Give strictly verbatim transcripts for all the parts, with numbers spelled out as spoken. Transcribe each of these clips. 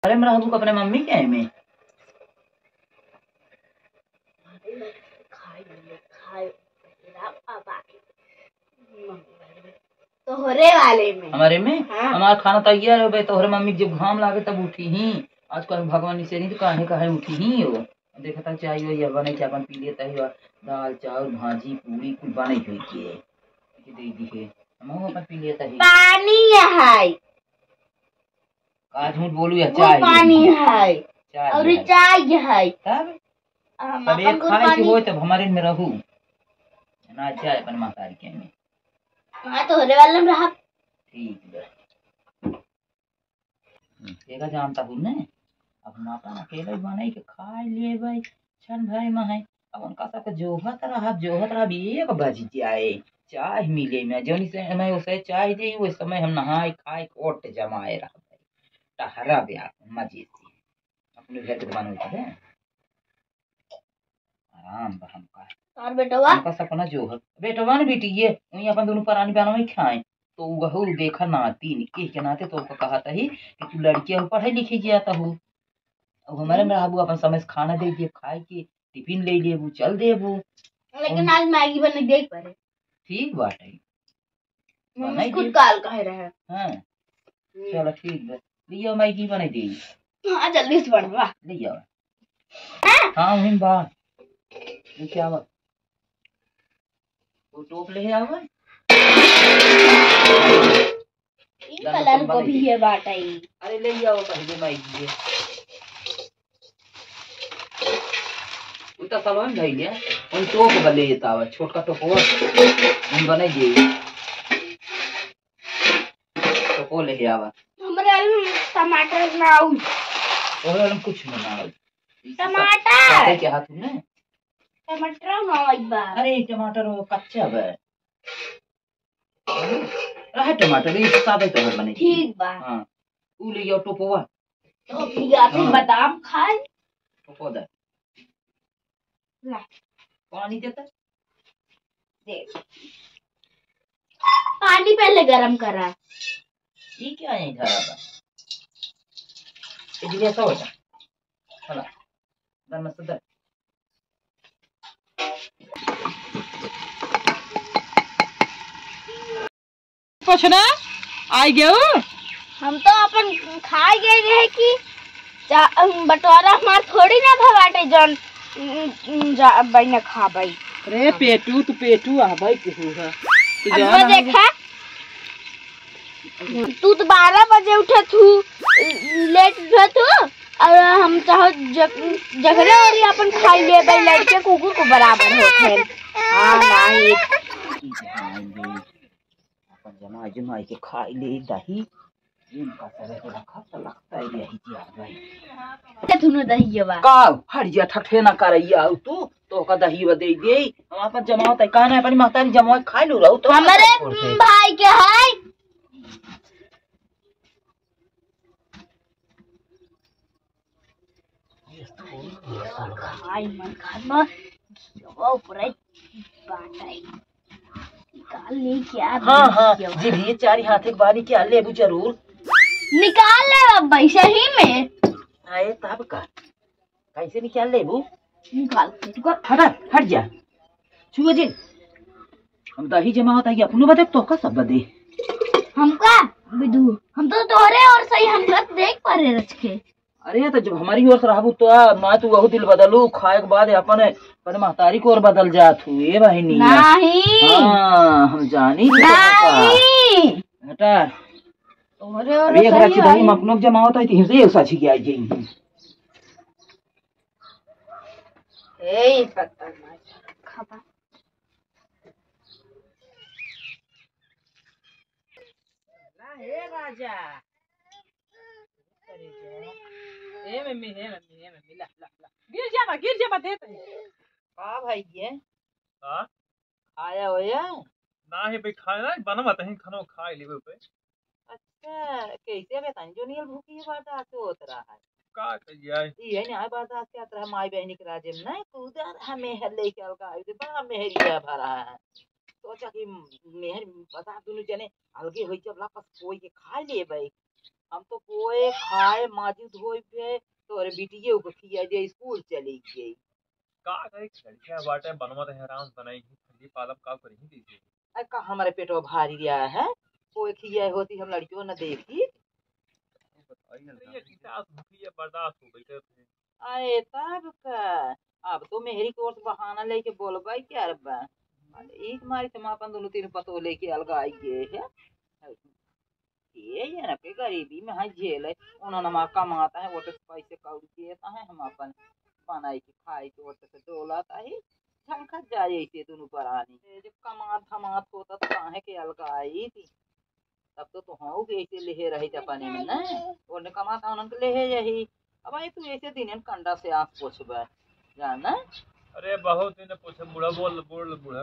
अरे, में रहबू अपने मम्मी के में। तोहरे वाले में। हमारे में? हाँ। हमार खाना तैयार हो गए, तोहरे मम्मी के जब घाम लागे तब उठी ही। आजकल भगवान से नहीं तो काहे काहे उठी ही हो। देखता चाय वाय बने के अपन पी लेता ही, और दाल, चाउर, भाजी, पूरी कुल बने हुई के। कि दे दी है। हम अपन पी लेता ही। पानी है। का झूठ बोलू या वो चाय पानी है। चाय और है। चाय है। तब? हम तब अपन एक कुल खाए के पानी होए तब हमारे में रहू। ना चाय अपन महतारी के में। हाँ, तोहरे वाले में रहा। ठीक बा। हम्म, तेगा जानता हूँ ने, अब हम अपन अकेले बनाई के खाए लेबै, क्षण भर में है। अब उनका सबके जोहत रहब, जोहत रहब, एक बज जाए, चाय मिले में, जौनी से हमें उसे चाय दे, वो समय हम नहाए खाए कोट जमाए रहबै, टहरा ब्याह मजे से, अपने घर के बनवे के। आराम बा हमका। और बेटवा? हमका सपना जो है। बेटवा ने बिटिये, वहीं अपन दोनों परानी बनवे खाए। तो वहू देखा नाती, निके के नाते तो ओका कहत ही कि तू लड़किया हो, पढ़े लिखे जाता हो। अब हमारे में रहबू, अपन समय से खाना दे दिए, खाए के, टिफिन ले लेबू, चल देबू। लेकिन हम आज मैगी बने देख पड़े। ठीक बाटे। मम्मी बनाई खुद दे। काल कहे रहे। हाँ। हम्म। चलो ठीक बा। लियो मैगी बनाई दे। हाँ, जल्दी से बनवा। ले आओ। हाँ? हाँ, वहीं बा। ले के आवा। वो टोप ले आवा। ई दम कलर दम को बनाई भी दे। ये बाटा ही। अरे ले आओ पहले मैगी ये। उ त सलवा में धइले, उन टोप बा ले जाता आवा, छोटका टोपवा, हम बनाई दे। टोपो ले आवा। हमरे आलू में टमाटर ना आऊ। ओहे वाला में कुछ ना आऊ। टमाटर। काटे के हाथ में। टमाटर ना आई बा। अरे, टमाटर वो कच्चा बा। रहा टमाटर, ये तो सादा ही तो बने। ठीक बा। हाँ, उ ले आओ टोपवा। तो पिया फिर हाँ। बादाम खाए। टोपो दे। ला। पानी देता? दे। पानी पहले गरम करा। ये क्या है धरा बा? ये दिया सौ होता। चला। दन मस्त दे। कुछ ना, आई गयो। हम तो अपन खाए गए रहे कि जा-, अम, बंटवारा हमार थोड़ी ना भवाटे जौन, उम, उम, जा, बई ना खा बई। अरे पेटू, तू पेटू आ भाई केहू है। तू अब जाना वो है। देखा, तू तो बारह बजे उठत हू, लेट उठत हू, और हम चाहो जग-, जगरे और अपन खाई ले बई, लड़के कुकुर को बराबर होत है। हाँ, नहीं। अपन जमाई जमाई के खाई ले दही, इनका सरे को रखा तो लगता है यही जी आ गई। ते दुनो दहिया बा। का हरिया ठठे ना करैया आऊ तू, तो का दही बा दे दे, हम अपन जमाओ तय काहे ना अपनी महतारी जमाओ खाई लो रहू तो हमरे छोड़ दे। भाई के है। खाई मन खाई मन, घियवा ऊपरे बाटै। निकाल ले क्या हाँ, हाँ, देखिए। जीभिए चारी हाथे के बारी क्या लेबू जरूर। निकाल ले अब भाई, सही में। आए तब का? कैसे निकाल लेबू? निकाल के, रुको। हटा, हट जा। छुओ जिन। हम दही जमावत है, अपनो बदे, तोहका सब बदे। हमका? बिदू, हम तो तोहरे और सही, हम तो देख पा रहे रच के। अरे, तो जब हमारी ओर से रहबू तो आ, ना तू वहू दिल बदलू, खाए के बाद अपन, अपन महतारी को और बदल जात हूँ, ए बहिनी। नहीं। हाँ, हम जानी कि तोहका। नहीं। हटा। तोहरे और अरे, एक सही रात की दही भाई। हम अपनों के जमावत है, तो हिमसे एक साझी के आई जाई। ए, खतरनाक। खबर। ला, हे राजा। ए मम्मी, हे मम्मी, हे मम्मी, ला, ला, ला। गिर जाबा, गिर जाबा, देत है। का भाई ये? हाँ? खाया होया? ना हे भाई, खाया ना, बनवा तहीं खाना खा लेबे पे। अच्छा, कैसे बताई, जो नियल भूखी बर्दाश्त होत रहा है। का कहिए? ई है ना, बर्दाश्त करत रहा, माई बहनी के राजे में ना, कूदा रहा, मेहर लेके अलगा आई, बड़ा मेहरिया भरा है। सोचा कि मेहर बता दोनों जने अलगे होई, जब लापस कोई के खा लेबे। हम तो पोए खाए, माजू धोए पे, तोरे बिटिये को खिया दे, स्कूल चली गई। का करे, लड़किया बाटे, बनवा दे, आराम से बनाई ही, ठंडी पालम का करी ही कैसे? अरे का हमारे पेटवा भारी रहा है, पोए खिया होती हम लड़कियों न देखी। बताइए ना, ये कितना भूखी है, बर्दाश्त हो गई करते हैं। अरे तब का, अब तो मेहरी के ओर से बहाना लेके बोलबे करबे। अरे एक मारी से हम अपन दोनों तीन पतोह लेके अलगाई गए है। ये जनक के गरीबी में है झेले, उन्होंने हमार कमाता है, ओटे से पैसे कौड़ी देता है, हम अपन बनाई के खाई के ओटे से डोलाता है, झंखत जाए ऐसे दोनों परानी। ये जब कमात धमात होता तो काहे के अलगाई थी? तब तो तोहू के ऐसे लेहे रही अपने में, न? ओने कमाता उन्हन के लेहे यही। अब आई तू ऐसे दिन कंडा से आँख पोछबे, जान न? अरे बहुत दिन पोछे बूढ़ा, बोल, बोल बूढ़ा।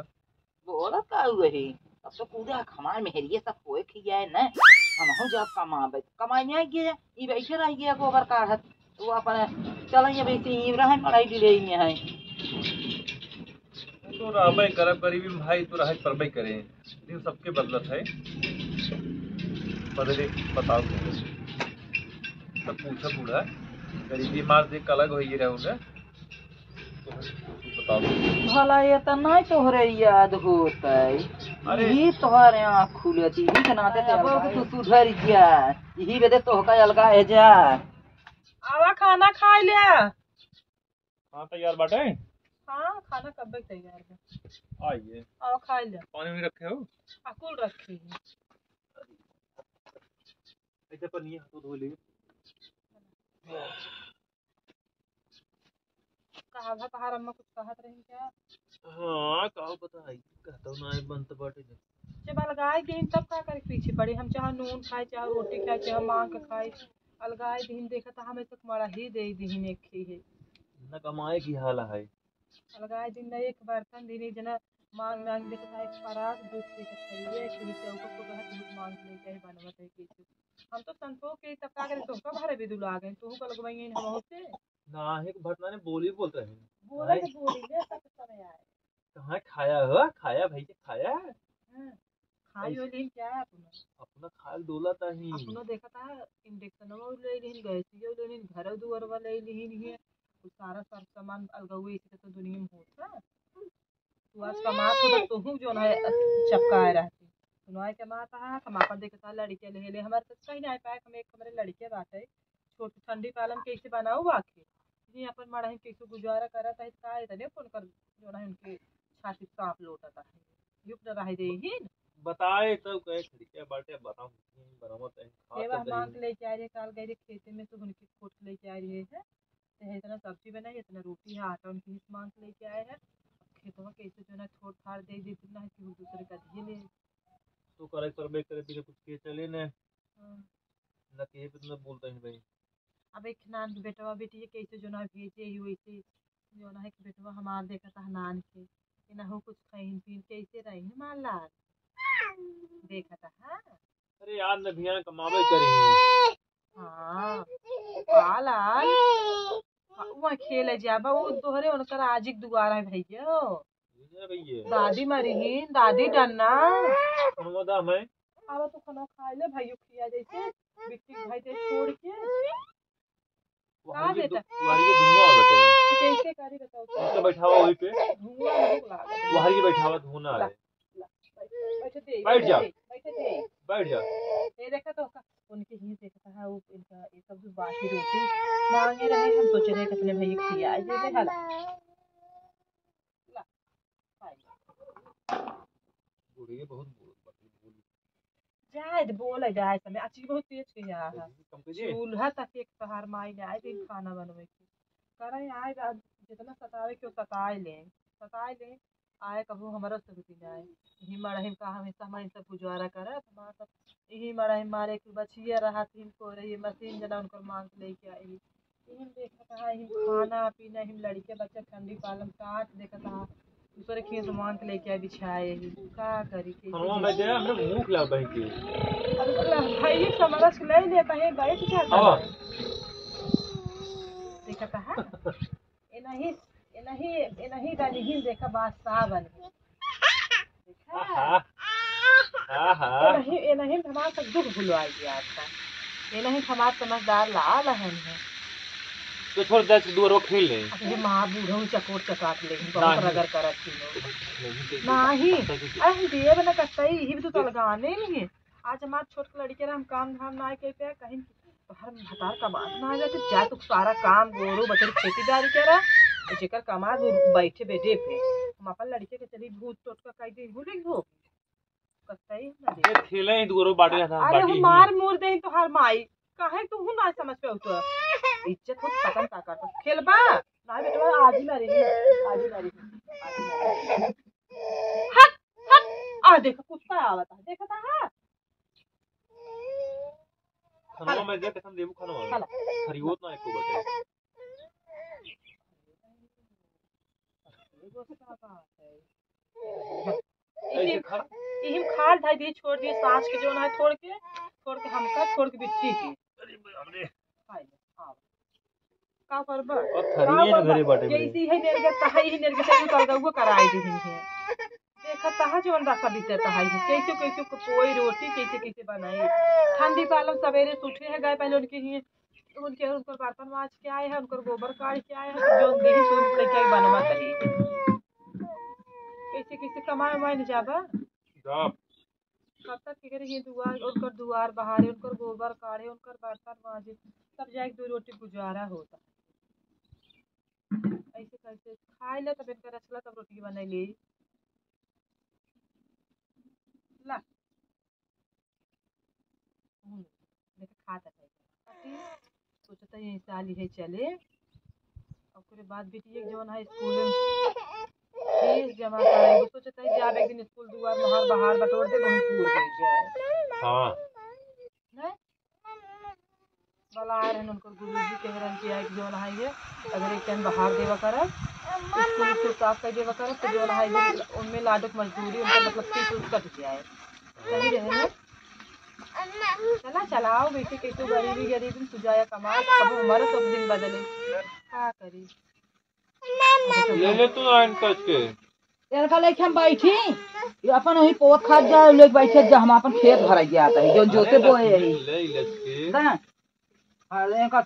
बोलत का हुए ही? तब तो पूरा हमार मेहरिया सब कोई खियाए न। हमहू जब कमाबे, कमाई नहीं गया, ई बैठे रह गया गोबर काढ़त। वो अपन चल ये बेटी ई रहे मड़ाई डिले में है। तो रहबे करब गरीबी में भाई, तो रहे परबे करे। दिन सबके बदलत है, बदले बताओ तुम। सब पूछा बूढ़ा, गरीबी मार देख के अलग होइए रहे उन्हें। तो बताओ। भला ये तो नहीं तोहरे याद होत है। अरे। यही तोहरे आँख खुलत, यही के नाते अरे, ते अब अब तू सुधर जा, यही बदे तोहका अलगा है जा। आवा खाना खाई ले। हाँ, तैयार बाटे? हाँ, खाना कब्बे के तैयार बा। आइए। आओ, खाई ले। पानी भी रखे हो? आ, कुल रखी है। ऐसे पनिया हाथ धो ले। कहा भा तहार अम्मा कुछ कहत रही क्या? हाँ, का बताई, कहतो ना है, बनत बाटे जब। जब अलगाए गईन तब का करे पीछे पड़ी? हम चाहे नून खाए, चाहे रोटी खाए, चाहे मांग के खाए, अलगाए दिन देखा था हमें तक मड़ा ही दे दिन एक ही है। न कमाए की हाल है। अलगाए दिन न एक बर्तन दिन एक जना मांग मांग देखा था, एक परात दूध पी के खाइए, एक ही चौका को बहुत दूध मांग ले जाए बनवत है कि हम तो संतोष के तब का करे, तोहका भरे भी दुला गए, तोहू का लगवाइए हम से। ना, एक भटना ने बोली बोलत रहे। बोले आए। तो बोली ले, सब समय आए। कहाँ खाया हो? खाया भाई के खाया? हाँ। खाई ऐसे होली क्या है अपना? अपना खाल डोला ताही। अपना देखा था, इंडक्शन वो ले लिहिन, गैस ये ले लिहिन, घर दुआर वाला ले लिहिन, ये सारा सर सामान अलगवे इसी तो दुनिया में होता। तू आज कमात हो तो तोहू जौन है चपकाए रहती। तू नाय कमात हा, हम आपन देखत हा लड़के ले ले। हमारे तो कहीं नाय पाए, हम एक हमरे लड़के बाटे। छोट ठंडी पालम कैसे बनाऊ आखिर? ये अपन मड़ही कैसे गुजारा करत है, का इतने कौन कर जौन है उनके छाती सांप लोटत है। युक्त रह दे ही न। बताए तो कहे खिड़किया बाटे बनाऊ, बनावत है, खात एवा हम मांग के लेके आए रहे, काल गए रहे खेते में से उनके खोट के लेके आए रहे हैं। ते है इतना सब्जी बनाई, इतना रोटी है, आटा उनके हित मांग के लेके आए हैं। अब खेतवा कैसे जो ना छोड़ फाड़ दे देते ना कि वो दूसरे का दिए ले। तो करे करबे करे बिना कुछ के चले ने। हाँ। ना के पे तुमने बोलता है भाई। अब एक नान के बेटवा बेटी है, कैसे जो ना भेजे ही वैसे जो ना है कि बेटवा हमार देखा था नान के, कि ना हो कुछ खाइन पीन कैसे रही हमार लाल। देखा था, हाँ। अरे यार, न भियान कमावे करी। हाँ। का लाल? हाँ, वहाँ खेले जाबा, वो तोहरे उनकर आजिक दुआर है भैया। ये भैया। दादी मरिहीन, दादी डन्ना। खाना दा मैं। आवा तो खाना खा ले भाई, खिया जैसे बिट्टी भाई दे छोड़ के। वो का हरी के बेटा? धु-, वो हरी के धुआं आवत है। तो कैसे करी बताओ तो? उनके बैठावा वही पे। धुआं बहुत लागत है। वो हरी के बैठावा धुआं ला, है। ला, बैठ, बैठ दे, बैठ बैठ जा। दे, बैठ दे। बैठ जा। ये देखा तो का, उनके ही देखता है वो इनका ये सब जो बासी रोटी मांगे रहे, हम सोच रहे कि अपने भाई को खिया दे दे, हाला। ला, खाई। बुढ़िया बहुत बोल, बोल, बोल। जाए दे, बोले जाए समय, अच्छी बहुत तेज के जा है। कम कीजिए। चूल्हा तक एक तोहार माई ने आए दिन खाना बनवे के। करे आए बा, जितना सतावे के सताए ले, सताए ले, आए कबो हमरा से भी दिन आए। यही मड़ही का हमेशा हमारे सब गुजारा करे, हमारा सब यही मड़ही मारे के बचिया रहत हिन को रही मशीन जना उनकर मांग लेके आई। इहिन देखत हा, इहिन खाना पीना, इहिन लड़के बच्चा ठंडी पालम काट देखत हा। दूसरे खेत मांग के लेके आ बिछाए ही। का करी, कैसे खानवा करी? में दे, हमरे मुंह खिला बही के। अब तो भाई समरस के ले लेता है, बैठ जाता आवा। है। देखत हा? ए नहीं, ए नहीं, ए नहीं, रानी हिन देखा बादशाह बन गई। देखा? आहा। आहा। ए नहीं, ए नहीं, हमारा सब दुख भुलवा दिया आपका। ये नहीं हमार समझदार ला लहन है। तो छोड़ दे, दुआरो खेल ले। अब ये माँ बूढ़ो चकोट चकाट ले, बहुत नहीं। रगड़ करत थी लोग। नहीं, नहीं, नहीं, नहीं, नहीं, अरे हम दिए बना कत्ता ही, यही भी तो तलगाने नहीं है। आज हमार छोट लड़के रहा, हम काम धाम ना के पे कहीं तो हर भतार का बात ना आ जाए, तो जा तू सारा काम गोरू बछरू खेती बाड़ी करा, तो जेकर कमात वो बैठे बेडे पे। हम अपन लड़के के चली भूत टोटका कह दे, भूल गई हो। कत्ता ही ना दे। ये खेले ही दुआरो बाटे था, अरे बाटी हम ही। मार मूर दे तो हर माई, काहे तू हूँ ना समझ पे उतर। इज्जत हो खत्म का कर खेलबा। ना बेटवा, आज ही मारेगी, आज ही मारेगी, आज ही मारेगी। हट, हट, आ देखा कुत्ता आवता है, देखा था, हाँ? खनवा में दे, कसम देबू खनवा में। खला। खरियोत ना एको बटे। इहिम, इहिम खाल धाई दिए, छोड़ दिए, साँस के जोन है, छोड़ के, छोड़ के हमका, छोड़ के बिट्टी के। अरे बाप रे। खाई ले, खाओ। का करबा? और का थरिये जो करबा? घरे बाटे बड़े। जैसे ही नेरगे, तहा ही नेरगे से उतर गए, वो कराई दी है। देखा तहा जोन रखा बीते तहा ही। कैसे, कैसे को कोई रोटी कैसे, कैसे बनाई? ठंडी पालम सवेरे से उठे है, गए पहले उनके ही, उनके, उनकर बर्तन माज के आए हैं, उनकर गोबर काढ़ के आए हैं, तो जोन दी तो उनके क्या बनवा करी। कैसे, कैसे कमाए, वमाए नहीं जाबा? जाब। कब तक के करे ये दुआर, उनकर दुआर बहारे, उनकर गोबर काढ़े, उनकर बर्तन माजे, तब जाके दो रोटी गुजारा होता। ऐसे कैसे खाए ले, तब इनका रचला, तब रोटी बना ले। ला। हम्म, देख खात है। सोचता है ये साल ये चले। ओकरे बाद बिटिया के जवन है स्कूल में फीस जमा कराई, वो सोचता है जाब एक दिन स्कूल दुआर मोहार बहार बटोर दे, वहीं पूर हो जाए। हाँ। नहीं? बला आ रहन उनकर गुरुजी कह रहन कि आए कि जवन है ये अगर एक टाइम बहार देवा करब, स्कूल, स्कूल साफ कर देवा करब, तो जवन है ये उनमें लाडक मजदूरी, उनका मतलब फीस उस कट जाए। सही रहे ना? चला, चलाओ बेटी, कैसे गरीबी, गरीबी में तू जाया कमा, कब हमारा सब दिन बदले। का करी? ले ले तू लाइन कस के। इनका लेके हम बैठी, ये अपन वही पोत खात जाए, लेके बैठे जा, हम अपन खेत भरा गया था, जो जोते अरे बोए लक्ष्मी, है। ले लक्ष्मी। का? अरे इनका